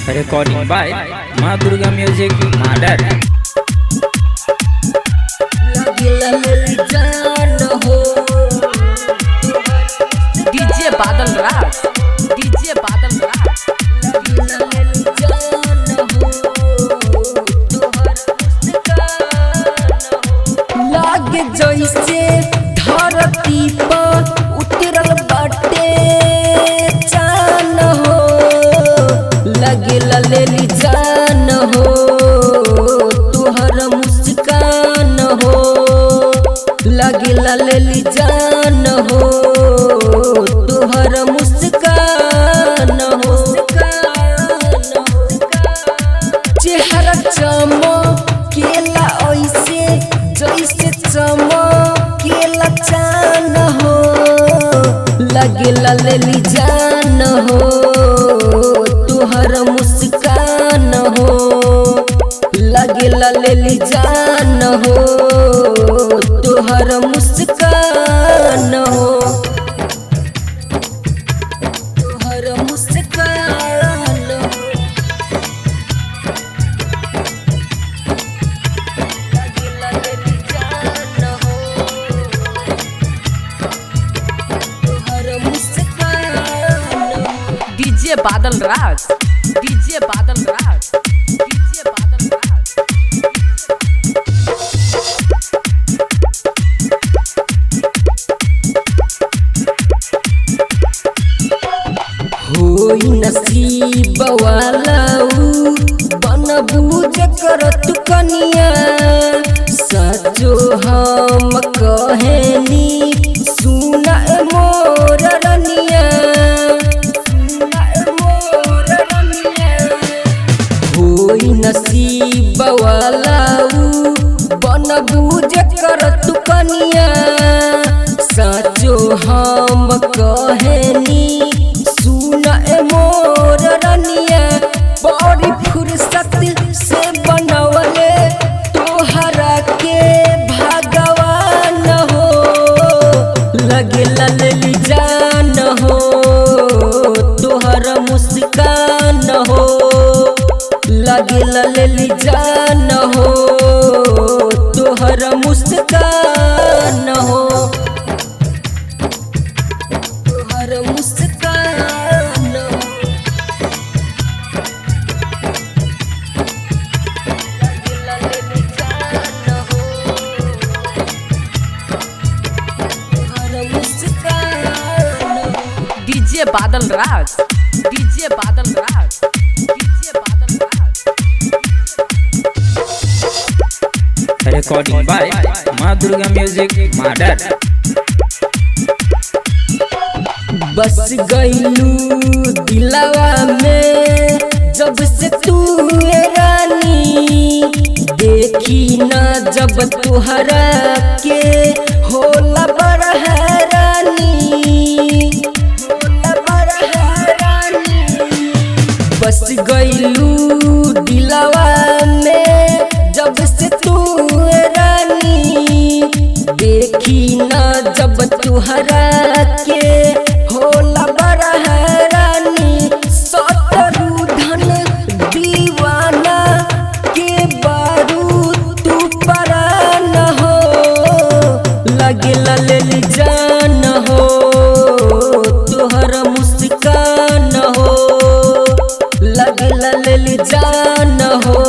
Recording by Maa Durga music Madar. DJ Badal Raj, DJ Badal Raj. लाग जैसे धरती पर उतरल बाटे चान हो, लगेला लेली जान हो, तुहर मुस्कान हो, लगेला लेली जान हो, तुहर मुस्कान हो। चेहरा चमकेला ऐसे जैसे चमकेला चान हो, लगेला लेली जान हो, तुहर मुस्कान हो, लगेला लेली जान हो, तुहर मुस्कान हो, तुहर मुस्कान हो। लगेला लेली जान हो, तुहर मुस्कान हो। DJ Badal Raj, DJ Badal Raj, DJ Badal Raj. होई नसीब वाला ऊ बनबू जकर तू कनिया, सचो हम कहेनी सुना ए मोर रनिया, सुना ए मोर रनिया। होई नसीब वाला ऊ बनबू जकर तू कनिया, सचो हम कहेनी सुन ए मोर रनिया। बड़ी फुर्सत से बनवले तोहरा के भगवान हो, लगेला लेली जान हो, तोहर मुस्कान हो, लगेला लेली जान हो, तोहर मुस्कान हो, तोहर मुस्कान हो। लगेला लेली जान हो, तोहर मुस्कान हो। DJ Badal Raj, DJ Badal Raj, DJ Badal Raj. Recording by Maa Durga music Madar. बस गईलू दिलवा में जब से तू ए रानी, देखी ना जब तुहरा के होला बड़ा हैरानी, होला बड़ा हैरानी। बस गईलू दिलवा में जब से तू ए रानी, देखी ना जब तुहरा के होला बड़ा हैरानी। सतरू धन दीवाना के बारू तू परान हो, लगेला लेली जान हो, तुहर मुस्कान हो, लगेला लेली जान हो,